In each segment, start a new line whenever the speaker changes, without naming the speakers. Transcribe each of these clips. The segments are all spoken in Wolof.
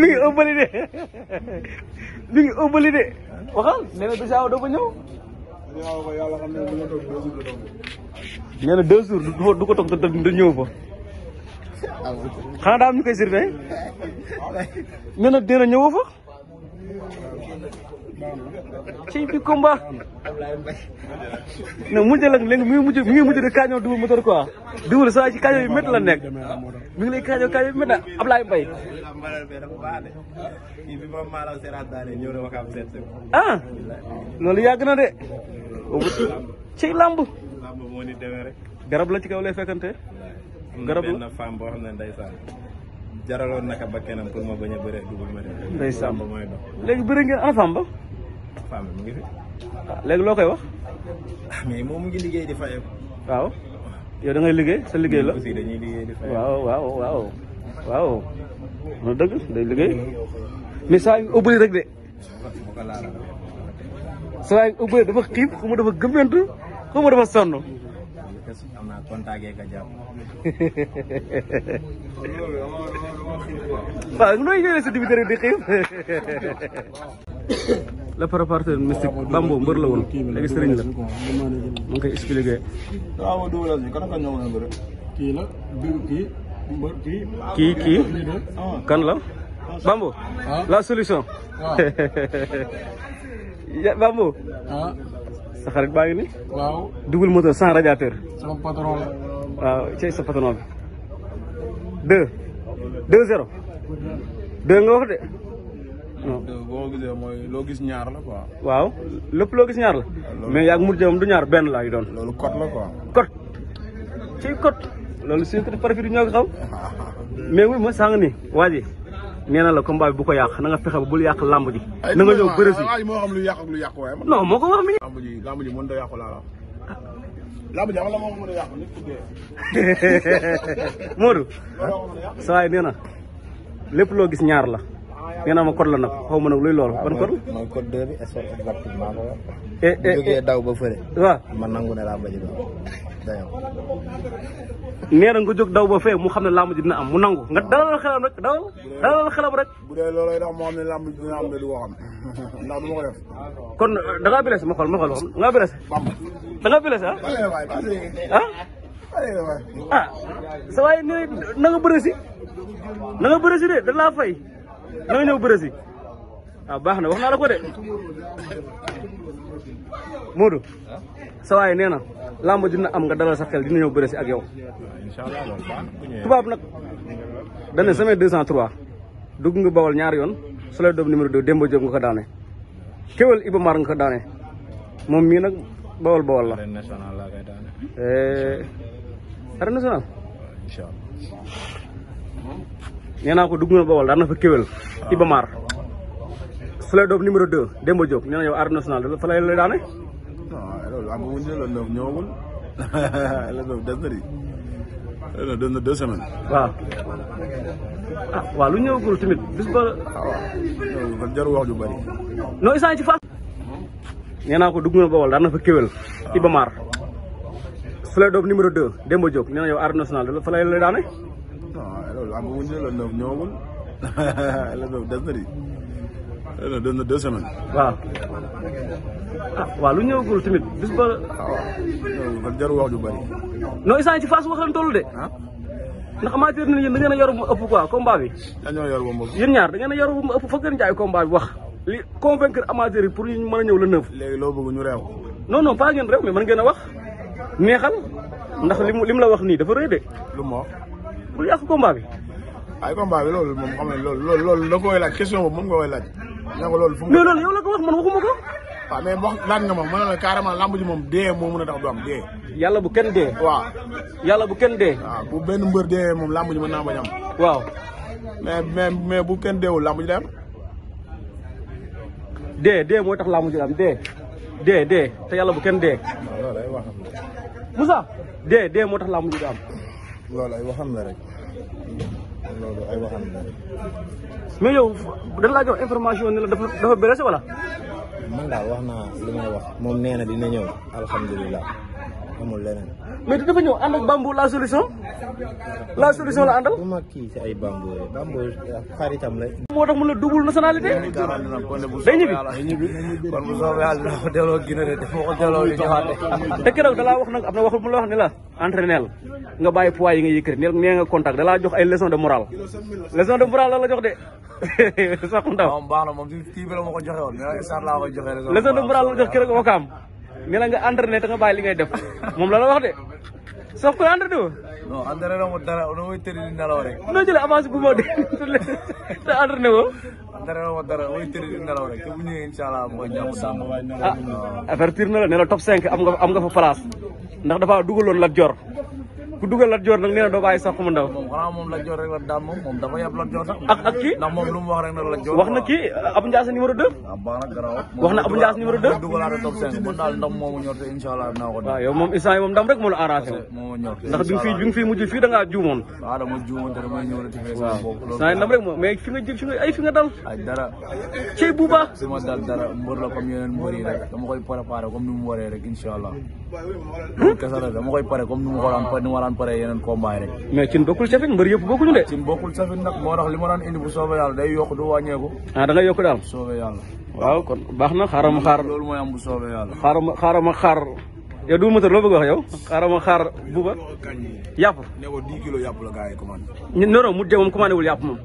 mi ngi ëbbali de mi ngi ëbbali de waxal nee na déjà doo fa ñëw. nee na 2 jours du ko toog du ñëw fa. xanaa daa am ñu koy surveiller. nee na dina ñëwoo fa. ci bi combat. non mujj la léegi mi ngi mujj de kaañoo Double Moteur quoi. Double saa ci kaañoo yu métti la nekk. mi ngi lay kaañoo yu métti Ablaye Mbaye. ah loolu yàgg na de. ci lamb. garab la ci kaw lay fekkante. garab la
femme boo xam ne ndeysaan jaraloon naka ba kenam pour ma bañ a bëre Double Moteur.
ndeysaan léegi bëri ngeen ana femme ba.
femme bi mu ngi fi.
léegi loo koy wax.
mais moom mu ngi liggéey di fayam.
waaw yow da ngay liggéey sa liggéey la.
aussi dañuy liggéey di fayam.
waaw. na dëgg day liggéey. mais saa yu ëbbali rek de. saa yu ëbbali dafa xiif xaw ma dafa gëmmentu xaw ma dafa sonn.
am naa contacté ka jàpp.
waaw nooy ñëwee sa dibiteri di xiif. le préparateur mystique Bambo mbër la woon léegi sëriñ la mu ngi koy expliqué.
waaw Double bi kan ñëw na bëre.
kii la
kii kan la Bambo. la solution. Bambo. sa xarit baa ngi ni.
waaw
Double Moteur sans radiateur.
sama patron la.
waaw ci sa patron bi. 2-0. 2 nga wax de. non
boo gisee mooy loo gis ñaar la quoi.
waaw lépp loo gis ñaar la. mais yaa ngi mujj moom du ñaar benn laa doon.
loolu code la quoi.
code ci code loolu suñu côté parfait du ñoo ko xam. mais wul ma sàng ni waa ji nee na la combat bi bu ko yàq na nga fexe ba bul yàq lamb ji. na nga ñëw bëre si
moo xam lu yàq ak lu yàq waaye.
non moo ko wax mi.
lamb ji mën da yàqu laa la. lamb ji la moo mën a yàqu nit ku dee.
Modou. saa waay nee na lépp loo gis ñaar la. nee naa ma code la nag xaw ma nag luy loolu ban code.
mooy code 2 bi sport exactement ko wax. jógee daw ba fële.
waaw
man nangu ne laa bañ a doon dayoo.
nee na nga jóg daw ba fee mu xam ne lamb ji dina am mu nangu nga dalal xelam rek dalal xelam rek.
bu dee looloo tax moo xam ne lamb ji dina am ne du ko xam ndax du ma ko def.
kon da ngaa blessé ma xool da ngaa blessé. da ngaa blessé sa waay nee na nga bëre si de da laa fay. na nga ñëw bëre si baax na wax naa la ko de Modou sa waay nee na lamb dina am nga dalal sa xel dina ñëw bëre si ak yow. tubaab nag dañ ne semaine 203 dugg nga Bawol ñaari yoon su lay doom numéro 2 Demba Diop nga ko daane Kewel Iba Mar nga ko daane moom mii nag Bawol la.
arène nationale laa koy daane.
arène nationale.
incha allah.
nee naa ko dugg na Bawol daan na fa Kewel Iba Mar su lay doom numéro 2 Demba Diop nee na yow arène nationale fa lay daane.
non loolu am wuñ ne la neuf ñëwagul la neuf des na di des na 2 semaines.
waaw waaw lu ñëwagul tamit bis ba.
kon jarul wax ju bari.
non instant ci face. nee naa ko dugg na Bawol daan na fa Kewel Iba Mar su lay doom numéro 2 Demba Diop nee na yow arène nationale fa lay daane.
non loolu am wuñ ne la neuf ñëwagul la neuf des na di des na 2 semaines.
waaw lu ñëwagul tamit bis ba.
kon jarul wax ju bari.
non instant ci face wax lañ toll de. ndax amateur ni yéen da ngeen a yor bu ëpp quoi combat bi.
dañoo yor ba mu ëpp.
yéen ñaar da ngeen a yor bu mu ëpp foog ngeen jaay combat bi wax li convaincre amateur yi pour ñu mën a ñëw le 9.
léegi loo bëgg ñu réew.
non pas ngeen réew mais mën ngeen a wax neexal ndax lim la wax nii dafa rëy de.
lu mu wax.
bul yàq combat bi.
ay combat bi loolu moom xam ne loolu da koy laaj question boobu moom nga koy laaj. ne ko loolu fu mu.
mais loolu yow la ko wax man waxuma ko.
waaw mais wax laaj nga ma ne la carrément lamb ji moom dee moo mën a tax du am dee.
yàlla bu kenn dee.
waaw.
yàlla bu kenn dee.
waaw bu benn mbër dee moom lamb ji mën naa bañ am.
waaw.
mais bu kenn deewul lamb ji day am.
dee mooy tax lamb ji am dee te yàlla bu kenn dee.
waaw loolu ay waxam la.
Moussa dee moo tax lamb ji am.
loolu ay waxam la rek. loolu ay waxam la rek.
mais yow dañ laa jox information ne la dafa blessé wala.
man daal wax naa li may wax moom nee na dina ñëw alhamdulilah.
amul leneen.
mais dafa ñëw ànd ak Bambou la solution la àndal.
bu ma kii si ay Bambou xaritam la.
moo tax mu la double nationalité. day ñibbi.
kon bu soobee yàlla dina ko delloo Guinée de dafa ko delloo di joxaat de.
te keroog dalaa wax nag am na wax mu la wax ni la entraîneur nga bàyyi poids yi nga yëkkati nee nga contact dalaa jox ay leçon de morale la la jox de sax ndaw.
moom baax na moom si kii bi la ma ko joxe woon mais sax laa koy joxe
leçon de morale la jox keroog wakaam nee na nga entraîné te nga bàyyi li ngay def moom la wax de sax koy entraîné woo.
non entraîné na mu dara damay tëri di nelaw rek.
noo jëlee avance bu ma de te entraîné woo.
entraîné na mu dara damay tëri di nelaw rek te bu ñëwee incha allah mooy jàmm sàmm.
avertir na la ne la top 5 am nga fa place ndax dafa dugaloon Lat Dior ku dugal Lat Dior nag nee na doo bàyyi sax mu ndaw.
moom xanaa moom Lat Dior rek la daan moom dafa yab Lat Dior sax.
ak kii
ndax moom lu mu wax rek na Lat Dior.
wax na kii Abou Ndiassé numéro 2.
waaw baax na garaaw.
wax na Abou Ndiassé numéro 2.
dugalaat top 5 man daal ndam moomu ñor te incha allah dinaa ko def.
waaw yow moom instant yi moom ndam rek moo la arrangé wu.
moo ñor
ndax bi nga fi mujj fii da ngaa juumoon.
waaw dama juumoon te damay ñëw rek.
waaw instant yi ndam rek moom mais fi nga dal.
ay dara.
cey bu baax.
su ma dal dara mbër la comme yeneen mbër yi rek dama koy préparé comme ni mu waree rek incha allah. kese la dama koy pare comme ni mu ko daan pare yeneen combat rek.
mais cin bokkul safin mbër yëpp bokkuñu de.
cin bokkul safin nag moo tax li ma daan indi bu soobee yàlla day yokk du wàññeeku.
ah da nga yokk daal.
soobee yàlla.
waaw kon baax na xaaral ma xaar.
loolu mooy am bu soobee yàlla.
xaaral ma xaar yow du moteur loo bëgg wax yow xaaral ma xaar buuba yàpp.
ne ko 10 kilos yàpp la gars yi commandé.
non non mujjee moom commandé wul yàpp moom.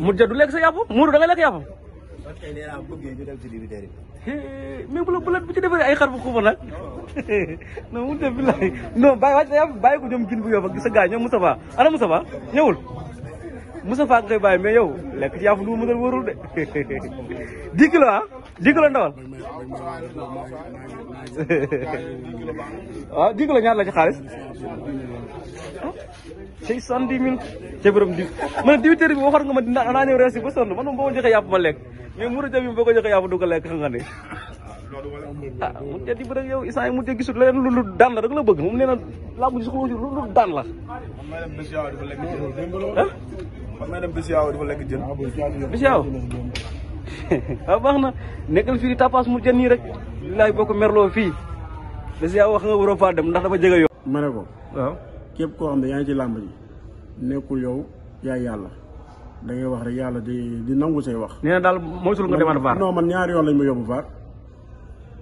mujjee du lekk sa yàpp muuru da nga lekk yàpp. mais bu ci defee ay xar bu xuuba nag non mu def billahi non bàyyi wàcc sa bàyyi ko ñoom gin bu yow ak sa gars ñoom Moustapha ana Moustapha ñëwul Moustapha nga koy bàyyi mais yow lekk ci yàpp lu mu wóorul de 10 kilos ah 10 kilos ndawal waaw 10 kilos ñaar la ci xaalis 70 000 ca borom di man diwteer bi waxoon nga ma naa ñëw rees ba sonn man moom boo ma joxee yàpp ma lekk mais muru jam yi boo ko joxee yàpp du ko lekk xam nga ne ah mu jati bi rek yow isaan yi mu jë gisul leneen lu daan la rek la bëgg moom nee na laa mu gis ko lu daan la
dem Bisiaw dafa lekk jën.
Bisiaw waaw baax na nekkal fii di tapas mu jën nii rek laay boo ko merloo fii Bisiaw wax nga waroo faa dem ndax dafa jege yow
ma ne ko
waaw
képp koo xam ne yaa ngi ci làmb ji nekkul yow yaay yàlla da ngay wax rek yàlla di nangu say wax.
nee na daal moytul nga demaat vaar.
non man ñaari yoon lañ ma yóbbu vaar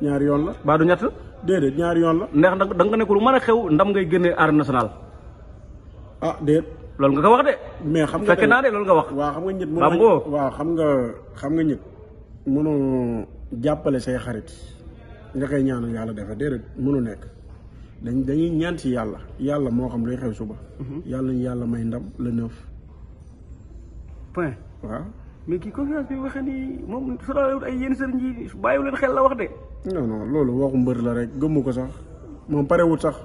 ñaari yoon la.
baa du ñett.
déedéet ñaari yoon la.
ndax da nga nekkul lu mën a xew ndam ngay génnee arène nationale.
ah déet.
loolu nga ko wax de.
mais xam nga
fekk naa de loolu nga wax.
waaw xam nga nit.
waaw
xam nga nit mënoo jàppale say xarit nga koy ñaanal yàlla defe déedéet mënu nekk. dañuy ñaan ci yàlla moo xam luy xew suba. yàlla ñu yàlla may ndam le 9.
point.
waaw.
mais kii confiance bi waxee nii moom soriwul ay yenn sëriñ yi bàyyiwu leen xel la wax de.
non loolu waxu mbër la rek gëmmu ko sax moom parewut sax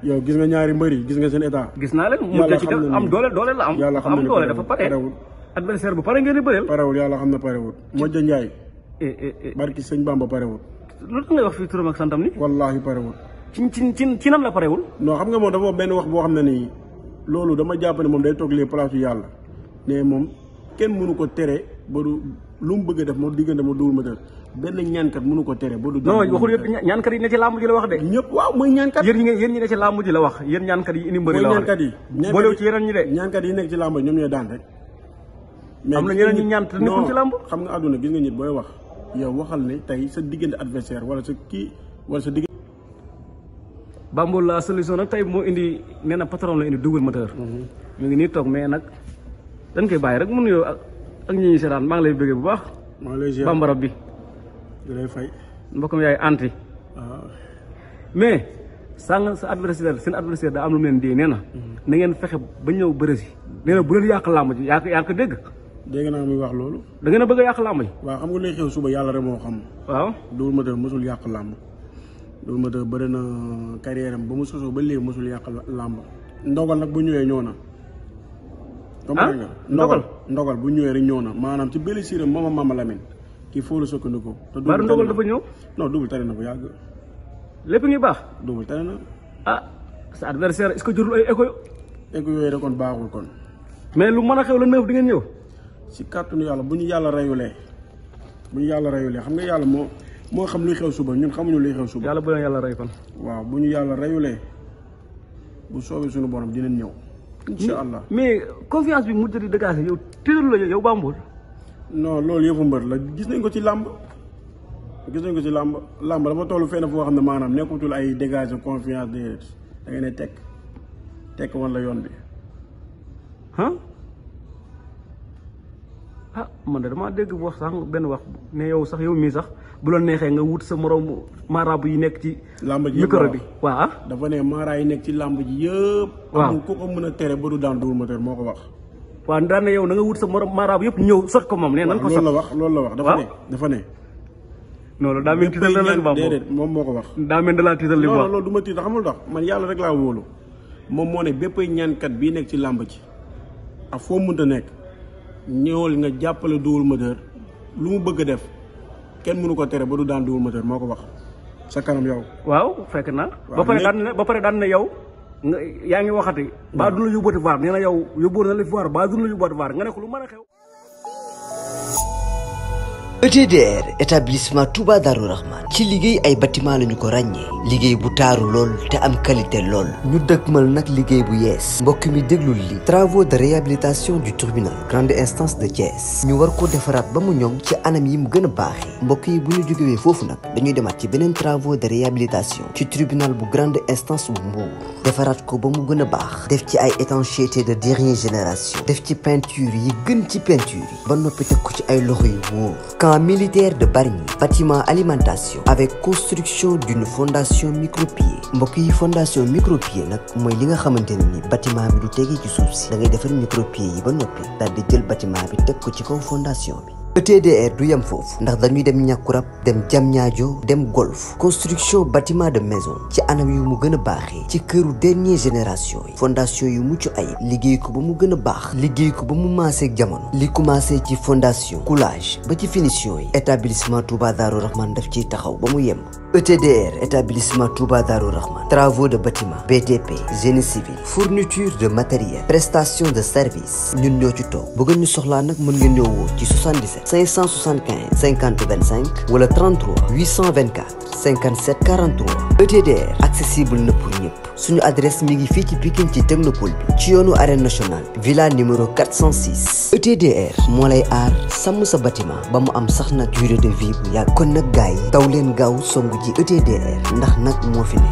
yow gis nga ñaari mbër yi gis nga seen état.
gis naa leen mu ci am doole la am.
yàlla xam
am doole dafa pare. adversaire bu pare ngeen di bëreel.
parewul yàlla xam na parewut. Modja Ndiaye. barki sëñ Bamba parewut.
lu tax ngay wax fii turam ak santam ni.
wallaahi parewul.
ci nan la parewul.
non xam nga moom dafa benn wax boo xam ne nii loolu dama jàpp ne moom day toog les place yu yàlla mais moom kenn mënu ko tere ba du lu mu bëgg a def moo diggante ma duwul ma def benn ñaankat mënu ko tere ba du.
non waxul yëpp ñaankat yi ne ci làmb ji la wax de.
ñëpp waaw mooy ñaankat.
yéen ñi ne ci làmb ji la wax yéen ñaankat yi indi mbëri la wax
ñaankat yi.
boolewu ci yeneen ñi de.
ñaankat yi nekk ci làmb ñoom ñooy daan rek.
mais am na ñeneen ñi ñaan te nekkul ci làmb.
xam nga àdduna gis nga nit booy wax yow waxal ne tey sa diggante adversaire wala sa kii wala sa diggante.
Bambou la solution nag tey moo indi nee na patron la indi double moteur. mu ngi nii toog mais nag dañ koy bàyyi rek mun yow ak ñi ñuy seetaan maa ngi lay bëggee bu baax.
maa ngi lay ziar
bambara bi.
di lay fay.
mbokkam yaay anti. mais sànq sa adversaire seen adversaire daa am lu mu leen dee nee na. na ngeen fexe ba ñëw bëre si. nee na bu leen yàq làmb ji yaa ko dégg.
dégg naa muy wax loolu.
da ngeen a bëgg a yàq làmb ji.
waaw xam nga lay xew suba yàlla rek moo xam.
waaw
Double Moteur mosul yàq làmb. Double Moteur bëri na carrière am ba mu sosoo ba léegi mosul yàq làmb. ndogal nag bu ñëwee ñëw na. ndogal bu ñëwee rek ñëw na maanaam ci bële siiram Mama Lamine kii foo la sukkandiku. te
Double ndogal dafa ñëw.
non Double tane na bu yàgg.
lépp ngi baax.
Double tane na.
ah sa adversaire est-ce que jurul ay écho.
écho yooyu rek kon baaxul kon.
mais lu mën a xew la 9 di ngeen ñëw.
si kàttanu yàlla bu ñu yàlla rayulee xam nga yàlla moo moo xam luy xew suba ñun xamuñu luy xew suba.
yàlla bu leen yàlla rey kon.
waaw bu ñu yàlla reyulee bu soobee suñu borom dinañ ñëw. incha allah
mais confiance bi mu di dégagé yow tëral la yow Bamboul.
non loolu yëfu mbër la gis nañ ko ci làmb. làmb dafa toll fenn foo xam ne maanaam nekkutul ay dégagé confiance déedéet da ngay ne tekk woon la yoon bi.
man de damaa dégg wax sax benn wax ne yow sax yow mii sax bu la neexee nga wut sa morom marabu yi nekk ci.
làmb ji
micro bi waaw.
dafa ne mara yi nekk ci làmb ji yëpp.
waaw
amul ku ko mën a tere ba du daan Double Moteur moo ko wax.
waaw daan na yow na nga wut sa morom marabu yëpp ñëw sot ko moom nee nan ko sot
loolu la wax dafa ne.
non loolu daa mel tiital la leen ba
déedéet moom moo ko wax.
daa mel da laa tiital li mu wax.
non loolu du ma tiital xamul tax man yàlla rek laa wóolu moom moo ne bépp ñaankat bii nekk ci làmb ji ak foo mënta nekk ñëwal nga jàppale Double Moteur lu mu bëgg a def kenn mënu ko tere ba du daan Double Moteur moo ko wax sa kanam yow.
waaw fekk na. ba pare daan na yow nga yaa ngi waxati. ba du la yóbbuwaati vaar nee na yow yóbbuwoon na la vaar ba du la yóbbuwaati vaar nga ne ko lu mën a xew.
ETDR établissement Touba Darou Rahman ci liggéey ay bâtiment lañu ko ràññee liggéey bu taaru lool te am qualité lool ñu dëgmal nag liggéey bu yees mbokk mi déglul li travaux de réhabilitation du tribunal grande instance de Thiès ñu war ko defaraat ba mu ñoŋ ci anam yi mu gën a baaxee mbokk yi bu ñu jógewee foofu nag dañuy demaat ci beneen travaux de réhabilitation ci tribunal bu grande instance bu Mbour defaraat ko ba mu gën a baax def ci ay étanchéité de dernière génération def ci peinture yi gën ci peinture yi ba noppi teg ko ci ay loxo yu wóor militaire de Bargny bâtiment alimentation avec construction d'une fondation micropieux mbokk yi fondation micropieux nag mooy li nga xamante ne ni bâtiment bi du tegee ci suuf si da ngay defar micropieux yi ba noppi daal di jël bâtiment bi teg ko ci kaw fondation bi. ETDR du yem foofu ndax dañuy dem Ñàkkurab dem Diamniadio dem Golf construction bâtiment de maison ci anam yu mu gën a baaxee ci këru dernière génération yi fondation yu mucc ay liggéey ko ba mu gën a baax liggéey ko ba mu maasee ak jamono li commencé ci fondation coulage ba ci finition yi établissement Touba Darou Rahman daf ciy taxaw ba mu yem. ETDR établissement Touba Darou Rahman travaux de bâtiment BTP génie civil fourniture de matériel prestation de service ñun ñoo ci toog bëgg ñu soxlaa nag mën ngeen ñëw woo ci 77 575 50 25 wala 33 824 57 43 ETDR accessible na pour ñëpp suñu adresse mi ngi fii ci Pikine ci Technopole bi ci yoonu arène nationale villa numéro 406 ETDR moo lay aar sàmm sa bâtiment ba mu am sax nag durée de vie bu yàgg kon nag gars yi daw leen gaaw songu ji ETDR ndax nag moo fi ne